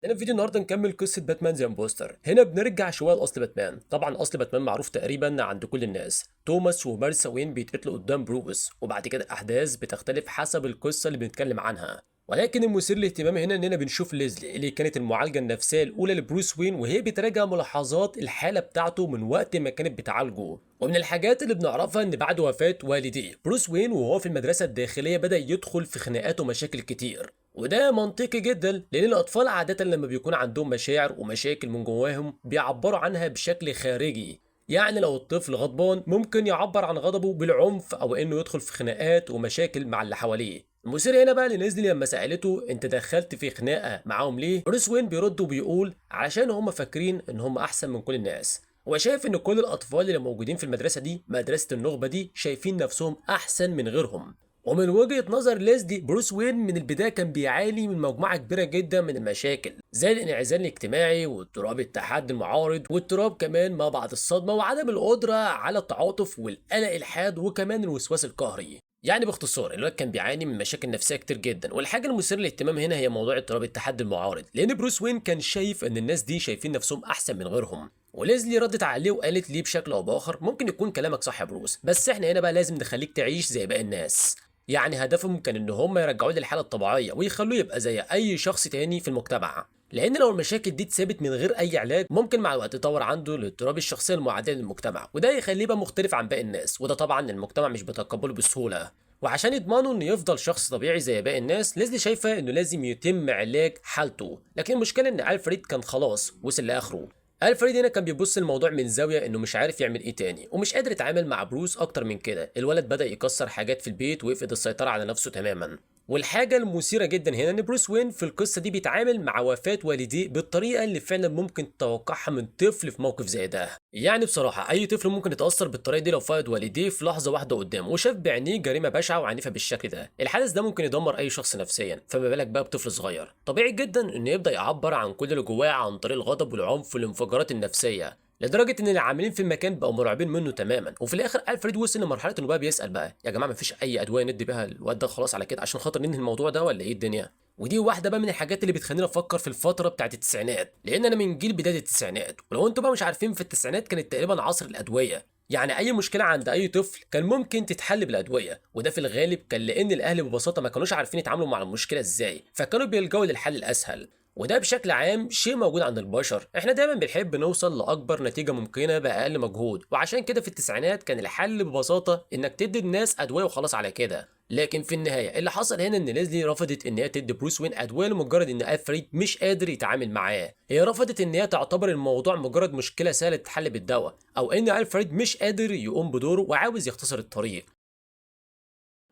هنا في فيديو النهارده نكمل قصة باتمان The Imposter. هنا بنرجع شوية لاصل باتمان. طبعا اصل باتمان معروف تقريبا عند كل الناس. توماس ومارثا وين بيتقتلوا قدام بروس، وبعد كده الاحداث بتختلف حسب القصة اللي بنتكلم عنها. ولكن المثير للاهتمام هنا اننا بنشوف ليزلي اللي كانت المعالجة النفسية الاولى لبروس وين، وهي بتراجع ملاحظات الحالة بتاعته من وقت ما كانت بتعالجه. ومن الحاجات اللي بنعرفها ان بعد وفاه والديه بروس وين وهو في المدرسة الداخلية بدا يدخل في خناقات ومشاكل كتير، وده منطقي جدا لان الاطفال عادة لما بيكون عندهم مشاعر ومشاكل من جواهم بيعبروا عنها بشكل خارجي. يعني لو الطفل غضبان ممكن يعبر عن غضبه بالعنف او انه يدخل في خناقات ومشاكل مع اللي حواليه. المثير هنا بقى لنزلي لما سالته انت دخلت في خناقه معاهم ليه، بروس وين بيرد وبيقول عشان هم فاكرين ان هم احسن من كل الناس. هو شايف ان كل الاطفال اللي موجودين في المدرسة دي، مدرسه النخبة دي، شايفين نفسهم احسن من غيرهم. ومن وجهة نظر ليزلي بروس وين من البداية كان بيعاني من مجموعة كبيرة جدا من المشاكل زي الانعزال الاجتماعي واضطراب التحدي المعارض واضطراب كمان ما بعد الصدمة وعدم القدرة على التعاطف والقلق الحاد وكمان الوسواس القهري. يعني باختصار الولد كان بيعاني من مشاكل نفسية كتير جدا. والحاجة المثيرة للاهتمام هنا هي موضوع اضطراب التحدي المعارض، لأن بروس وين كان شايف ان الناس دي شايفين نفسهم أحسن من غيرهم. وليزلي ردت عليه وقالت ليه بشكل او باخر ممكن يكون كلامك صح يا بروس، بس احنا هنا بقى لازم نخليك تعيش زي باقي الناس. يعني هدفهم كان ان هم يرجعوه للحالة الطبيعية ويخلوه يبقى زي اي شخص تاني في المجتمع، لان لو المشاكل دي اتسابت من غير اي علاج ممكن مع الوقت يطور عنده الاضطراب الشخصية المعادية للمجتمع، وده يخليه يبقى مختلف عن باقي الناس، وده طبعا المجتمع مش بيتقبله بسهولة. وعشان يضمنوا انه يفضل شخص طبيعي زي باقي الناس، ليزلي شايفه انه لازم يتم علاج حالته. لكن المشكلة ان الفريد كان خلاص وصل لاخره. الفريد هنا كان بيبص الموضوع من زاوية انه مش عارف يعمل ايه تاني ومش قادر يتعامل مع بروس اكتر من كده. الولد بدا يكسر حاجات في البيت ويفقد السيطرة على نفسه تماما. والحاجة المثيرة جدا هنا ان بروس وين في القصة دي بيتعامل مع وفاه والديه بالطريقة اللي فعلا ممكن تتوقعها من طفل في موقف زي ده. يعني بصراحة اي طفل ممكن يتاثر بالطريقة دي لو فقد والديه في لحظة واحدة قدامه وشاف بعينيه جريمة بشعة وعنيفه بالشكل ده. الحدث ده ممكن يدمر اي شخص نفسيا، فما بالك بقى بطفل صغير. طبيعي جدا انه يبدا يعبر عن كل اللي جواه عن طريق الغضب والعنف والانفجارات النفسية، لدرجة ان العاملين في المكان بقوا مرعوبين منه تماما. وفي الاخر الفريد وصل لمرحلة انه بقى بيسال بقى يا جماعة مفيش اي ادوية ندي بيها الواد ده خلاص على كده عشان خاطر ننهي الموضوع ده ولا ايه الدنيا؟ ودي واحدة بقى من الحاجات اللي بتخليني افكر في الفترة بتاعت التسعينات، لان انا من جيل بداية التسعينات. ولو انتوا بقى مش عارفين، في التسعينات كانت تقريبا عصر الادويه. يعني اي مشكلة عند اي طفل كان ممكن تتحل بالادويه، وده في الغالب كان لان الاهل ببساطة ما كانوش عارفين يتعاملوا مع المشكلة ازاي، فكانوا بيلجأوا للحل الاسهل. وده بشكل عام شيء موجود عند البشر، احنا دايما بنحب نوصل لاكبر نتيجة ممكنة باقل مجهود. وعشان كده في التسعينات كان الحل ببساطة انك تدي الناس ادوية وخلاص على كده. لكن في النهاية اللي حصل هنا ان ليزلي رفضت ان هي تدي بروس وين ادوية لمجرد ان الفريد مش قادر يتعامل معاه. هي رفضت ان هي تعتبر الموضوع مجرد مشكلة سهلة تتحل بالدواء، او ان الفريد مش قادر يقوم بدوره وعاوز يختصر الطريق.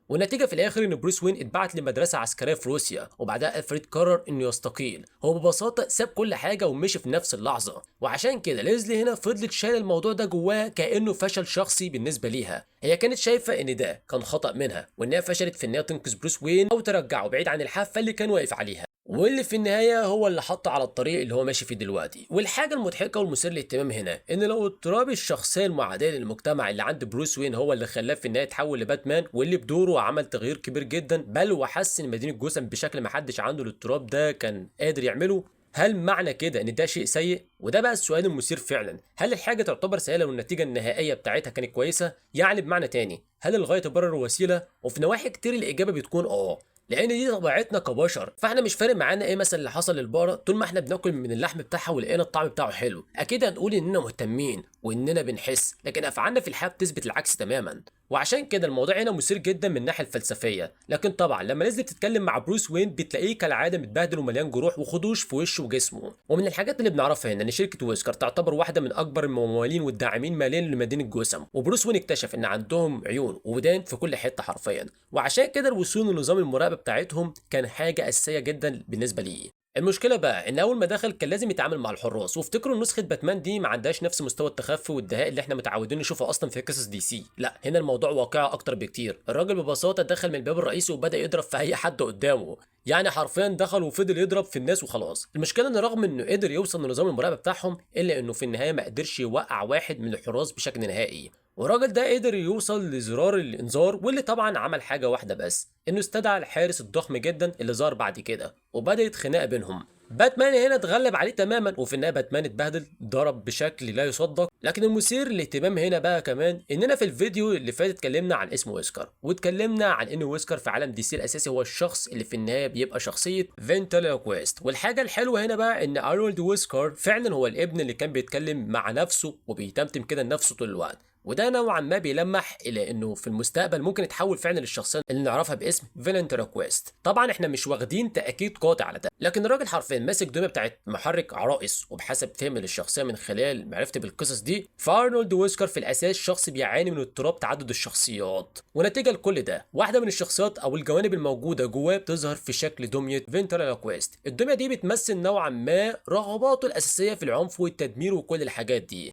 والنتيجة في الاخر ان بروس وين اتبعت لمدرسة عسكرية في روسيا، وبعدها الفريد قرر انه يستقيل. هو ببساطة ساب كل حاجة ومشي في نفس اللحظة. وعشان كده ليزلي هنا فضلت شايله الموضوع ده جواها كانه فشل شخصي بالنسبة ليها. هي كانت شايفه ان ده كان خطا منها، وانها فشلت في انها تنقذ بروس وين او ترجعه بعيد عن الحافة اللي كان واقف عليها، واللي في النهاية هو اللي حطه على الطريق اللي هو ماشي فيه دلوقتي. والحاجة المضحكة والمثير للاهتمام هنا ان لو اضطراب الشخصية المعادية للمجتمع اللي عند بروس وين هو اللي خلاه في النهاية يتحول لباتمان، واللي بدوره عمل تغيير كبير جدا بل وحسن مدينة جوثام بشكل ما حدش عنده الاضطراب ده كان قادر يعمله، هل معنى كده ان ده شيء سيء؟ وده بقى السؤال المثير فعلا، هل الحاجة تعتبر سيئه لو النتيجة النهائية بتاعتها كانت كويسة؟ يعني بمعنى تاني، هل الغاية تبرر الوسيلة؟ وفي نواحي كتير الاجابة بتكون اه، لان دي طبيعتنا كبشر. فاحنا مش فارق معانا ايه مثلا اللي حصل للبقره طول ما احنا بناكل من اللحم بتاعها ولقينا الطعم بتاعه حلو، اكيد هنقول اننا مهتمين واننا بنحس، لكن افعالنا في الحياة بتثبت العكس تماما. وعشان كده الموضوع هنا مثير جدا من الناحية الفلسفية. لكن طبعا لما نزلت تتكلم مع بروس وين بتلاقيه كالعادة متبهدل ومليان جروح وخدوش في وشه وجسمه. ومن الحاجات اللي بنعرفها هنا ان شركة ويسكر تعتبر واحدة من اكبر الممولين والداعمين ماليا لمدينة جوثام، وبروس وين اكتشف ان عندهم عيون وودان في كل حتة حرفيا، وعشان كده الوصول لنظام المراقبة بتاعتهم كان حاجة اساسية جدا بالنسبة ليه. المشكلة بقى ان اول ما دخل كان لازم يتعامل مع الحراس، وافتكروا ان نسخه باتمان دي ما عندهاش نفس مستوى التخفي والدهاء اللي احنا متعودين نشوفه اصلا في قصص دي سي. لا، هنا الموضوع واقعي اكتر بكتير. الراجل ببساطة دخل من الباب الرئيسي وبدا يضرب في اي حد قدامه، يعني حرفيا دخل وفضل يضرب في الناس وخلاص. المشكلة ان رغم انه قدر يوصل لنظام المراقبة بتاعهم، الا انه في النهاية ما قدرش يوقع واحد من الحراس بشكل نهائي. والراجل ده قدر يوصل لزرار الانذار، واللي طبعا عمل حاجة واحدة بس، انه استدعى الحارس الضخم جدا اللي ظهر بعد كده، وبدات خناقه بينهم. باتمان هنا اتغلب عليه تماما، وفي النهاية باتمان اتبهدل، ضرب بشكل لا يصدق. لكن المثير للاهتمام هنا بقى كمان اننا في الفيديو اللي فات اتكلمنا عن اسم ويسكر، واتكلمنا عن ان ويسكر في عالم دي سي الاساسي هو الشخص اللي في النهاية بيبقى شخصية فينتريلوكويست. والحاجة الحلوة هنا بقى ان ارنولد ويسكر فعلا هو الابن اللي كان بيتكلم مع نفسه وبيتمتم كده لنفسه طول الوقت، وده نوعا ما بيلمح الى انه في المستقبل ممكن يتحول فعلا للشخصية اللي نعرفها باسم فينتريلوكويست. طبعا احنا مش واخدين تاكيد قاطع على ده، لكن الراجل حرفيا ماسك دمية بتاعت محرك عرائس، وبحسب فهم للشخصية من خلال معرفتي بالقصص دي، فارنولد ويسكر في الاساس شخص بيعاني من اضطراب تعدد الشخصيات، ونتيجة لكل ده واحدة من الشخصيات او الجوانب الموجودة جواه بتظهر في شكل دمية فينتريلوكويست. الدمية دي بتمثل نوعا ما رغباته الاساسية في العنف والتدمير وكل الحاجات دي،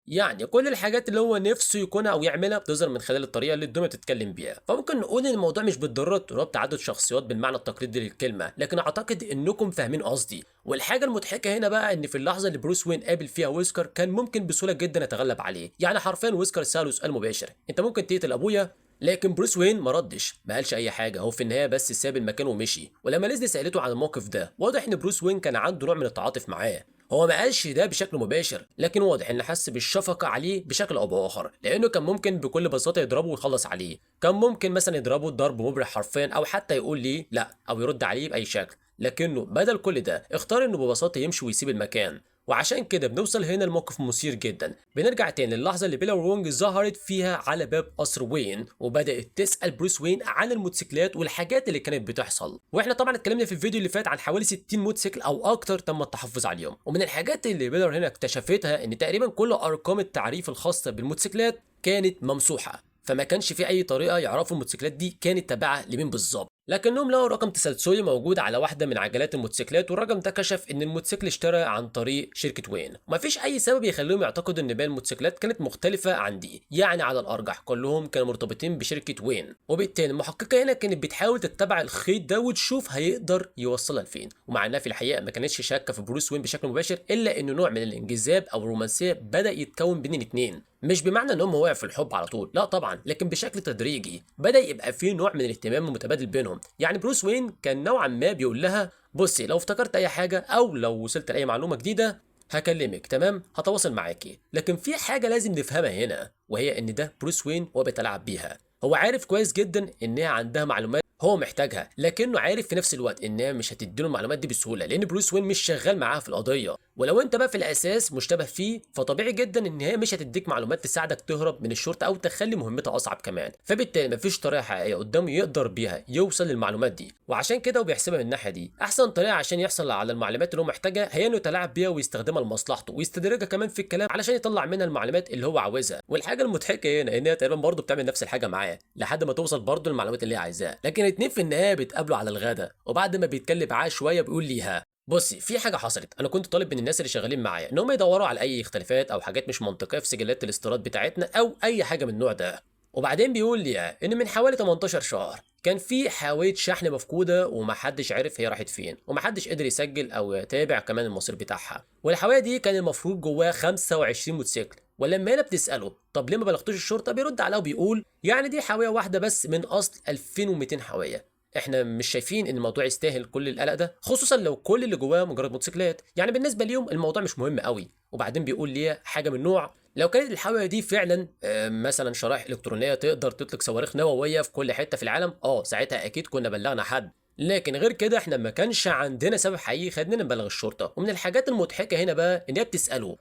يعني كل الحاجات اللي هو نفسه يكونها او يعملها بتظهر من خلال الطريقة اللي الدمية بتتكلم بيها. فممكن نقول ان الموضوع مش بالضرورة اضطراب تعدد شخصيات بالمعنى التقليدي للكلمة، لكن اعتقد انكم فاهمين قصدي. والحاجة المضحكة هنا بقى ان في اللحظة اللي بروس وين قابل فيها ويسكر كان ممكن بسهولة جدا يتغلب عليه، يعني حرفيا ويسكر ساله سؤال مباشر، انت ممكن تقتل ابويا؟ لكن بروس وين ما ردش، ما قالش اي حاجة، هو في النهاية بس ساب المكان ومشي. ولما ليزلي سالته عن الموقف ده، واضح ان بروس وين كان عنده نوع من التعاطف معاه. هو ما قالش ده بشكل مباشر، لكن واضح ان حس بالشفقه عليه بشكل او باخر، لانه كان ممكن بكل بساطة يضربه ويخلص عليه، كان ممكن مثلا يضربه ضرب مبرح حرفيا، او حتى يقول ليه لا او يرد عليه باي شكل، لكنه بدل كل ده اختار انه ببساطة يمشي ويسيب المكان. وعشان كده بنوصل هنا لموقف مثير جدا، بنرجع تاني للحظة اللي بيلا وونج ظهرت فيها على باب قصر وين وبدات تسال بروس وين عن الموتوسيكلات والحاجات اللي كانت بتحصل. واحنا طبعا اتكلمنا في الفيديو اللي فات عن حوالي 60 موتوسيكل او اكتر تم التحفظ عليهم، ومن الحاجات اللي بيلر هنا اكتشفتها ان تقريبا كل ارقام التعريف الخاصة بالموتوسيكلات كانت ممسوحة، فما كانش في اي طريقه يعرفوا الموتوسيكلات دي كانت تابعه لمين بالظبط. لكنهم لقوا رقم تسلسلي موجود على واحدة من عجلات الموتوسيكلات، والرقم ده كشف ان الموتوسيكل اشترى عن طريق شركة وين. ومفيش اي سبب يخليهم يعتقدوا ان باقي الموتوسيكلات كانت مختلفة عن دي، يعني على الارجح كلهم كانوا مرتبطين بشركه وين. وبالتالي المحققه هنا كانت بتحاول تتبع الخيط ده وتشوف هيقدر يوصلها لفين، ومع انها في الحقيقة ما كانتش شاكه في بروس وين بشكل مباشر، الا انه نوع من الانجذاب او الرومانسية بدا يتكون بين الاثنين. مش بمعنى ان هم وقعوا في الحب على طول، لا طبعا، لكن بشكل تدريجي بدا يبقى في نوع من الاهتمام المتبادل بينهم. يعني بروس وين كان نوعا ما بيقول لها بصي لو افتكرت اي حاجة او لو وصلت لاي معلومة جديدة هكلمك، تمام، هتواصل معاكي. لكن في حاجة لازم نفهمها هنا، وهي ان ده بروس وين وبيتلاعب بيها. هو عارف كويس جدا انها عندها معلومات هو محتاجها، لكنه عارف في نفس الوقت انها مش هتديله المعلومات دي بسهولة، لان بروس وين مش شغال معاها في القضية. ولو انت بقى في الاساس مشتبه فيه فطبيعي جدا ان هي مش هتديك معلومات تساعدك تهرب من الشرطة او تخلي مهمتها اصعب كمان. فبالتالي مفيش طريقه حقيقية قدامه يقدر بيها يوصل للمعلومات دي، وعشان كده وبيحسبها من الناحية دي احسن طريقه عشان يحصل على المعلومات اللي هو محتاجها هي انه يتلاعب بيها ويستخدمها لمصلحته ويستدرجها كمان في الكلام علشان يطلع منها المعلومات اللي هو عاوزها. والحاجة المضحكة هنا ان هي تقريبا برضه بتعمل نفس الحاجة معاه لحد ما توصل برضه المعلومات اللي هي عايزاها. لكن الاتنين في النهاية بيتقابلوا على الغدا، وبعد ما بيتكلم معاه شوية بيقول ليها بصي في حاجة حصلت، انا كنت طالب من الناس اللي شغالين معايا ان هم يدوروا على اي اختلافات او حاجات مش منطقية في سجلات الاستيراد بتاعتنا او اي حاجة من النوع ده. وبعدين بيقول لي ان من حوالي 18 شهر كان في حاوية شحن مفقودة ومحدش عرف هي راحت فين، ومحدش قدر يسجل او يتابع كمان المصير بتاعها. والحاويه دي كان المفروض جواها 25 موتوسيكل. ولما هنا بتساله طب ليه ما بلغتوش الشرطة، بيرد عليها وبيقول يعني دي حاوية واحدة بس من اصل 2200 حاوية، احنا مش شايفين ان الموضوع يستاهل كل القلق ده، خصوصا لو كل اللي جواه مجرد موتوسيكلات، يعني بالنسبة ليهم الموضوع مش مهم قوي. وبعدين بيقول ليه حاجة من نوع لو كانت الحاويه دي فعلا مثلا شرائح الكترونية تقدر تطلق صواريخ نووية في كل حتة في العالم، ساعتها اكيد كنا بلغنا حد، لكن غير كده احنا ما كانش عندنا سبب حقيقي خدنا نبلغ الشرطة. ومن الحاجات المضحكة هنا بقى ان هي بتساله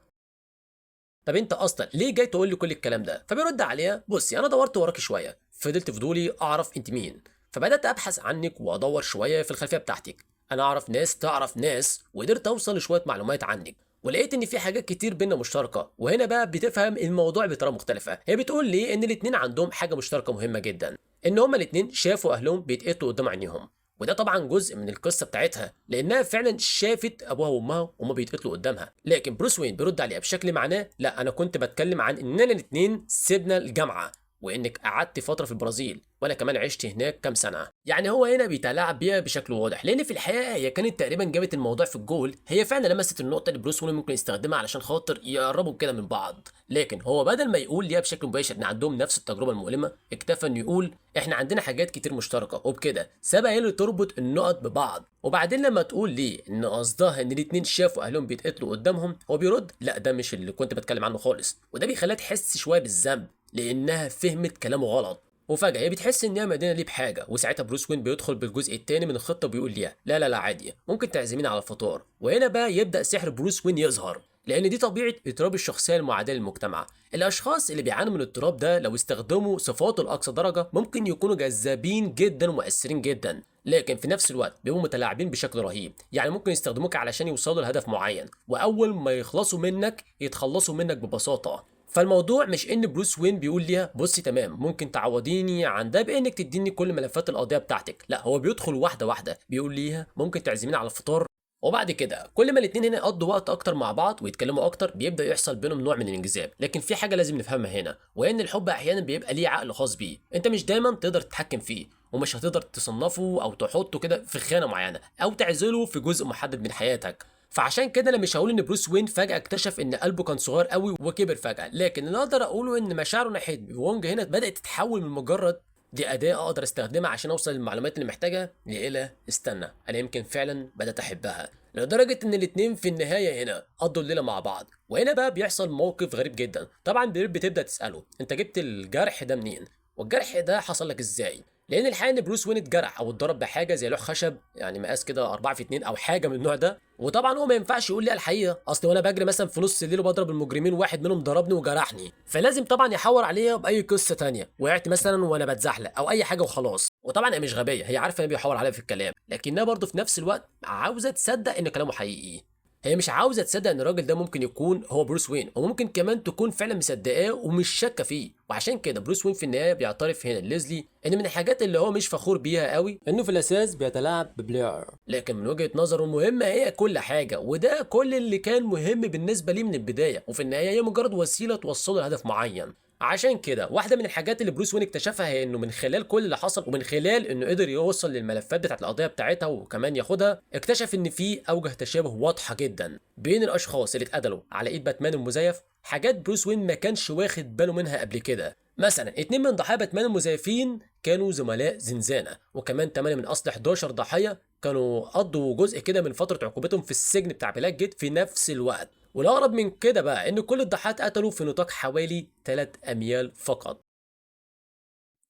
طب انت اصلا ليه جاي تقول لي كل الكلام ده؟ فبيرد عليها بصي انا دورت وراكي شوية، فضلت فضولي اعرف انت مين، فبدات ابحث عنك وادور شوية في الخلفية بتاعتك، انا اعرف ناس تعرف ناس، وقدرت اوصل لشويه معلومات عنك، ولقيت ان في حاجات كتير بينا مشتركة. وهنا بقى بتفهم الموضوع بطريقة مختلفة، هي بتقول لي ان الاتنين عندهم حاجة مشتركة مهمة جدا، ان هما الاتنين شافوا اهلهم بيتقتلوا قدام عينيهم. وده طبعا جزء من القصة بتاعتها لانها فعلا شافت ابوها وامها وهما بيتقتلوا قدامها. لكن بروس وين بيرد عليها بشكل معناه لا انا كنت بتكلم عن اننا الاتنين سيبنا الجامعة، وانك قعدت فترة في البرازيل، وانا كمان عشت هناك كام سنة. يعني هو هنا بيتلاعب بيها بشكل واضح، لان في الحقيقة هي كانت تقريبا جابت الموضوع في الجول، هي فعلا لمست النقطة اللي بروس وين ممكن يستخدمها علشان خاطر يقربوا كده من بعض. لكن هو بدل ما يقول ليها بشكل مباشر ان عندهم نفس التجربة المؤلمة، اكتفى انه يقول احنا عندنا حاجات كتير مشتركة، وبكده سابها هي اللي تربط النقط ببعض. وبعدين لما تقول ليه ان قصدها ان الاتنين شافوا اهلهم بيتقتلوا قدامهم، هو بيرد لا ده مش اللي كنت بتكلم عنه خالص، وده بيخليها تحس شوية بالذنب لانها فهمت كلامه غلط. وفجأة هي بتحس إن هي مدينة ليه بحاجة، وساعتها بروس وين بيدخل بالجزء الثاني من الخطة وبيقول ليها لا لا لا عادي، ممكن تعزميني على الفطار. وهنا بقى يبدأ سحر بروس وين يظهر، لأن دي طبيعة اضطراب الشخصية المعادية للمجتمع. الأشخاص اللي بيعانوا من الاضطراب ده لو استخدموا صفاته لأقصى درجة ممكن يكونوا جذابين جدا ومؤثرين جدا، لكن في نفس الوقت بيبقوا متلاعبين بشكل رهيب. يعني ممكن يستخدموك علشان يوصلوا لهدف معين، وأول ما يخلصوا منك يتخلصوا منك ببساطة. فالموضوع مش ان بروس وين بيقول ليها بصي تمام ممكن تعوضيني عن ده بانك تديني كل ملفات القضية بتاعتك، لا هو بيدخل واحدة واحدة بيقول ليها ممكن تعزميني على الفطار. وبعد كده كل ما الاتنين هنا يقضوا وقت اكتر مع بعض ويتكلموا اكتر بيبدا يحصل بينهم نوع من الانجذاب. لكن في حاجة لازم نفهمها هنا، وهي ان الحب احيانا بيبقى ليه عقل خاص بيه، انت مش دايما تقدر تتحكم فيه، ومش هتقدر تصنفه او تحطه كده في خانه معينة او تعزله في جزء محدد من حياتك. فعشان كده انا مش هقول ان بروس وين فجأة اكتشف ان قلبه كان صغير قوي وكبر فجأة، لكن اللي اقدر اقوله ان مشاعره ناحية وونج هنا بدأت تتحول من مجرد دي أداة اقدر استخدمها عشان اوصل للمعلومات اللي محتاجها لإلى استنى انا يمكن فعلا بدأت احبها، لدرجة ان الاتنين في النهاية هنا قضوا الليلة مع بعض. وهنا بقى بيحصل موقف غريب جدا. طبعا بيرب بتبدأ تسأله انت جبت الجرح ده منين؟ والجرح ده حصل لك ازاي؟ لان الحقيقة ان بروس وين اتجرح او اتضرب بحاجة زي لوح خشب، يعني مقاس كده 4 في 2 او حاجة من النوع ده. وطبعا هو ما ينفعش يقول لي الحقيقة، اصل وانا بجري مثلا في نص الليل وبضرب المجرمين واحد منهم ضربني وجرحني، فلازم طبعا يحور عليها باي قصة ثانية، وقعت مثلا وانا بتزحلق او اي حاجة وخلاص. وطبعا هي مش غبية، هي عارفه ان بيحور عليها في الكلام، لكنها برضه في نفس الوقت عاوزه تصدق ان كلامه حقيقي. هي مش عاوزه تصدق ان الراجل ده ممكن يكون هو بروس وين، وممكن كمان تكون فعلا مصدقاه ومش شاكه فيه. وعشان كده بروس وين في النهاية بيعترف هنا لليزلي ان من الحاجات اللي هو مش فخور بيها قوي انه في الاساس بيتلاعب ببلير، لكن من وجهه نظره المهمة هي كل حاجة، وده كل اللي كان مهم بالنسبة ليه من البداية، وفي النهاية هي مجرد وسيلة توصله لهدف معين. عشان كده واحدة من الحاجات اللي بروس وين اكتشفها هي انه من خلال كل اللي حصل ومن خلال انه قدر يوصل للملفات بتاعت القضية بتاعتها وكمان ياخدها، اكتشف ان في اوجه تشابه واضحة جدا بين الاشخاص اللي اتقتلوا على ايد باتمان المزيف، حاجات بروس وين ما كانش واخد باله منها قبل كده. مثلا 2 من ضحايا باتمان المزيفين كانوا زملاء زنزانة، وكمان 8 من اصل 11 ضحية كانوا قضوا جزء كده من فترة عقوبتهم في السجن بتاع بلاك جيت في نفس الوقت. والأقرب من كده بقى إن كل الضحايا اتقتلوا في نطاق حوالي 3 أميال فقط.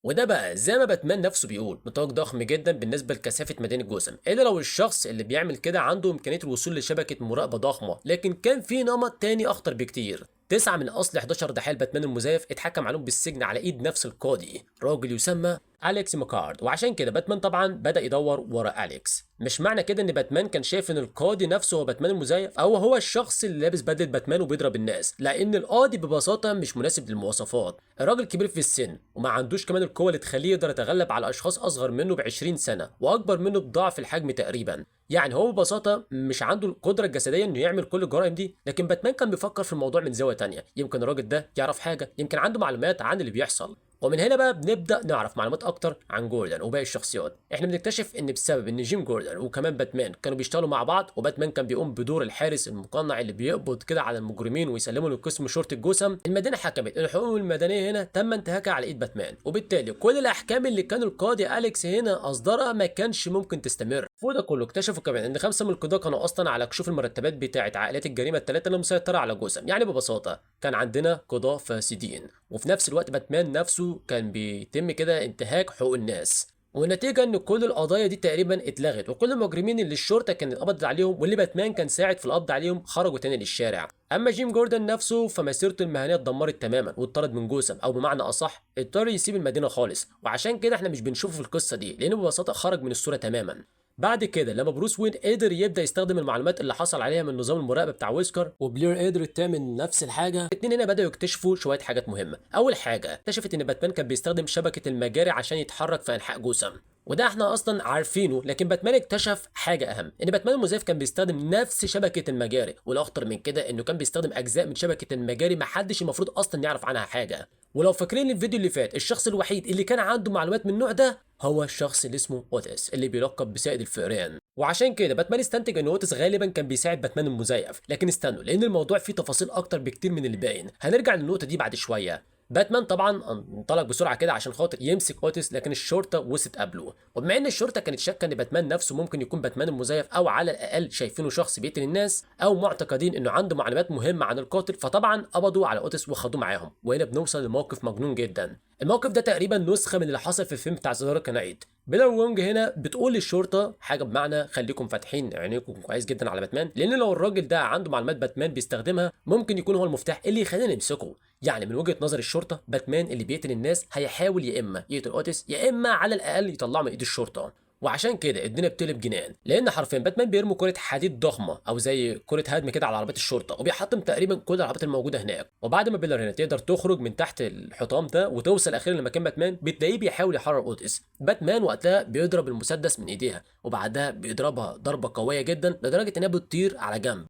وده بقى زي ما باتمان نفسه بيقول نطاق ضخم جدا بالنسبة لكثافة مدينة جوثام، إلا لو الشخص اللي بيعمل كده عنده إمكانية الوصول لشبكة مراقبة ضخمة. لكن كان في نمط تاني أخطر بكتير، 9 من أصل 11 ضحايا باتمان المزيف اتحكم عليهم بالسجن على إيد نفس القاضي، راجل يسمى أليكس ماكارد. وعشان كده باتمان طبعا بدأ يدور ورا أليكس. مش معنى كده إن باتمان كان شايف إن القاضي نفسه هو باتمان المزيف أو هو الشخص اللي لابس بدلة باتمان وبيضرب الناس، لأن القاضي ببساطة مش مناسب للمواصفات. الراجل كبير في السن وما عندوش كمان القوة اللي تخليه يقدر يتغلب على أشخاص أصغر منه ب20 سنة وأكبر منه بضعف الحجم تقريبا. يعني هو ببساطة مش عنده القدرة الجسدية إنه يعمل كل الجرائم دي. لكن باتمان كان بيفكر في الموضوع من زاوية تانية، يمكن الراجل ده يعرف حاجة، يمكن عنده معلومات عن اللي بيحصل. ومن هنا بقى بنبدا نعرف معلومات اكتر عن جوردن وباقي الشخصيات. احنا بنكتشف ان بسبب ان جيم جوردن وكمان باتمان كانوا بيشتغلوا مع بعض، وباتمان كان بيقوم بدور الحارس المقنع اللي بيقبض كده على المجرمين ويسلموا لقسم شرطه جوثام، المدينة حكمت ان الحقوق المدنية هنا تم انتهاكها على ايد باتمان، وبالتالي كل الاحكام اللي كان القاضي اليكس هنا اصدرها ما كانش ممكن تستمر. فوق ده كله اكتشفوا كمان ان 5 من القضاة كانوا اصلا على كشوف المرتبات بتاعه عائلات الجريمة الثلاثة اللي مسيطرة على جوثام. يعني ببساطة كان عندنا قضاه فاسدين، وفي نفس الوقت باتمان نفسه كان بيتم كده انتهاك حقوق الناس. والنتيجة ان كل القضايا دي تقريبا اتلغت، وكل المجرمين اللي الشرطة كانت قبضت عليهم واللي باتمان كان ساعد في القبض عليهم خرجوا تاني للشارع. اما جيم جوردن نفسه فمسيرته المهنية اتدمرت تماما واتطرد من جوثام، او بمعنى اصح اضطر يسيب المدينة خالص. وعشان كده احنا مش بنشوفه في القصة دي، لانه ببساطة خرج من الصورة تماما. بعد كده لما بروس وين قدر يبدا يستخدم المعلومات اللي حصل عليها من نظام المراقبة بتاع ويسكر، وبلير قدرت تعمل نفس الحاجة، الاثنين هنا بداوا يكتشفوا شوية حاجات مهمة. اول حاجة اكتشفت ان باتمان كان بيستخدم شبكة المجاري عشان يتحرك في انحاء جوثام، وده احنا اصلا عارفينه. لكن باتمان اكتشف حاجة اهم، ان باتمان المزيف كان بيستخدم نفس شبكة المجاري، والاخطر من كده انه كان بيستخدم اجزاء من شبكة المجاري محدش المفروض اصلا يعرف عنها حاجة. ولو فاكرين الفيديو اللي فات، الشخص الوحيد اللي كان عنده معلومات من النوع ده هو الشخص اللي اسمه اوتس اللي بيلقب بسائد الفئران. وعشان كده باتمان استنتج ان اوتس غالبا كان بيساعد باتمان المزيف. لكن استنوا، لان الموضوع فيه تفاصيل اكتر بكتير من اللي باين، هنرجع للنقطة دي بعد شوية. باتمان طبعا انطلق بسرعة كده عشان خاطر يمسك اوتس، لكن الشرطة وصلت قبله. وبما ان الشرطة كانت شاكه ان باتمان نفسه ممكن يكون باتمان المزيف، او على الاقل شايفينه شخص بيقتل الناس، او معتقدين انه عنده معلومات مهمة عن القاتل، فطبعا قبضوا على اوتس وخدوه معاهم. وهنا بنوصل لموقف مجنون جدا. الموقف ده تقريبا نسخه من اللي حصل في الفيلم بتاع The Dark Knight. بيلر وونج هنا بتقول للشرطة حاجة بمعنى خليكم فاتحين عينيكم كويس جدا على باتمان، لان لو الراجل ده عنده معلومات باتمان بيستخدمها ممكن يكون هو المفتاح اللي يخلينا نمسكه. يعني من وجهه نظر الشرطة باتمان اللي بيقتل الناس هيحاول يا اما يقتل اوتس يا اما على الاقل يطلعه من ايد الشرطة. وعشان كده الدنيا بتقلب جنان، لان حرفيا باتمان بيرمي كره حديد ضخمة او زي كره هدم كده على عربيات الشرطة، وبيحطم تقريبا كل العربيات الموجودة هناك. وبعد ما بيلر هنا تقدر تخرج من تحت الحطام ده وتوصل اخيرا لمكان باتمان، بتلاقيه بيحاول يحرر اوتس. باتمان وقتها بيضرب المسدس من ايديها، وبعدها بيضربها ضربه قوية جدا لدرجة انها بتطير على جنب.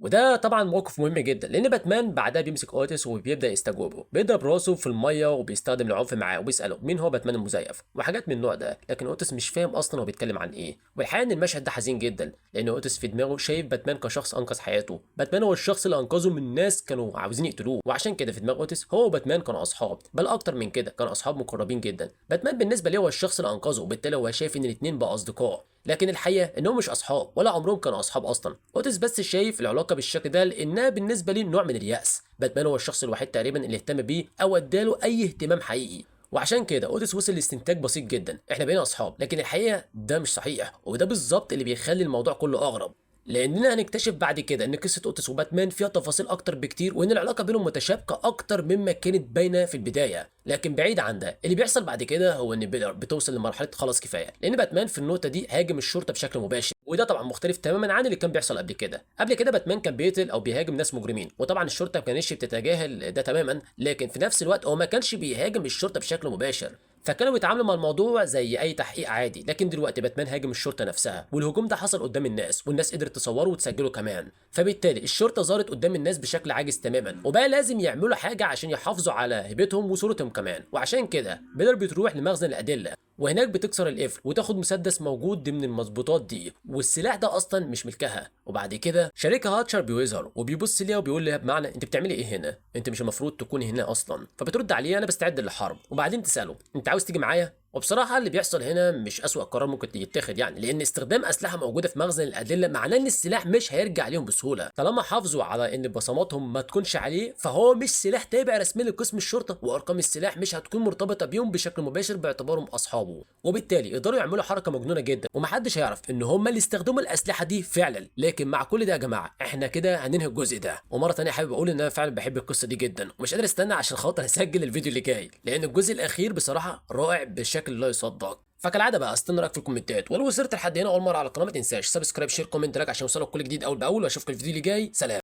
وده طبعا موقف مهم جدا، لان باتمان بعدها بيمسك اوتس وبيبدا يستجوبه، بيضرب راسه في المية وبيستخدم العنف معاه وبيساله مين هو باتمان المزيف وحاجات من النوع ده. لكن اوتس مش فاهم اصلا هو بيتكلم عن ايه. والحقيقة ان المشهد ده حزين جدا، لان اوتس في دماغه شايف باتمان كشخص انقذ حياته، باتمان هو الشخص اللي انقذه من ناس كانوا عاوزين يقتلوه. وعشان كده في دماغ اوتس هو وباتمان كانوا اصحاب، بل اكتر من كده كانوا اصحاب مقربين جدا. باتمان بالنسبة ليه هو الشخص اللي انقذه، وبالتالي هو شايف ان الاثنين بقى اصدقاء. لكن الحقيقة انهم مش اصحاب ولا عمرهم كانوا اصحاب اصلا. اوتس بس شايف العلاقة بالشكل ده لانها بالنسبة ليه نوع من اليأس. باتمان هو الشخص الوحيد تقريبا اللي اهتم بيه او اداله اي اهتمام حقيقي. وعشان كده اوتس وصل لاستنتاج بسيط جدا، احنا بقينا اصحاب. لكن الحقيقة ده مش صحيح، وده بالظبط اللي بيخلي الموضوع كله اغرب، لاننا هنكتشف بعد كده ان قصة اوتس وباتمان فيها تفاصيل اكتر بكتير، وان العلاقة بينهم متشابكه اكتر مما كانت باينة في البداية. لكن بعيد عن ده، اللي بيحصل بعد كده هو ان بيلر بتوصل لمرحلة خلاص كفاية، لان باتمان في النقطة دي هاجم الشرطة بشكل مباشر، وده طبعا مختلف تماما عن اللي كان بيحصل قبل كده. قبل كده باتمان كان بيقتل او بيهاجم ناس مجرمين، وطبعا الشرطة ما كانتش بتتجاهل ده تماما، لكن في نفس الوقت هو ما كانش بيهاجم الشرطة بشكل مباشر، فكانوا بيتعاملوا مع الموضوع زي اي تحقيق عادي. لكن دلوقتي باتمان هاجم الشرطة نفسها، والهجوم ده حصل قدام الناس، والناس قدرت تصوره وتسجله كمان، فبالتالي الشرطة ظهرت قدام الناس بشكل عاجز تماما، وبقى لازم يعملوا حاجة عشان يحافظوا على هيبتهم وصورتهم كمان. وعشان كده بيلر بتروح لمخزن الادلة، وهناك بتكسر القفل وتاخد مسدس موجود ضمن المظبوطات دي، والسلاح ده اصلا مش ملكها. وبعد كده شريكها هاتشر بيظهر وبيبص ليها وبيقول لها بمعنى انت بتعملي ايه هنا؟ انت مش المفروض تكوني هنا اصلا. فبترد عليه انا بستعد للحرب، وبعدين تساله انت عاوز تيجي معايا؟ وبصراحة اللي بيحصل هنا مش اسوأ قرار ممكن يتاخد يعني، لان استخدام اسلحة موجودة في مخزن الادلة معناه ان السلاح مش هيرجع ليهم بسهولة، طالما حافظوا على ان بصماتهم ما تكونش عليه، فهو مش سلاح تابع رسميا لقسم الشرطة، وارقام السلاح مش هتكون مرتبطة بيهم بشكل مباشر باعتبارهم اصحابه، وبالتالي يقدروا يعملوا حركة مجنونة جدا ومحدش هيعرف ان هم اللي استخدموا الاسلحة دي فعلا. لكن مع كل ده يا جماعة احنا كده هننهي الجزء ده. ومرة ثانية حابب اقول ان انا فعلا بحب القصة دي جدا، ومش قادر استنى عشان خاطر اسجل الفيديو اللي جاي، لان الجزء الاخير بصراحة رائع بشكل لا يصدق. فكالعاده بقى استنى رايك في الكومنتات، ولو وصلت لحد هنا اول مرة على القناة ما تنساش subscribe share comment like عشان يوصلك كل جديد اول باول، واشوفك الفيديو اللي جاي. سلام.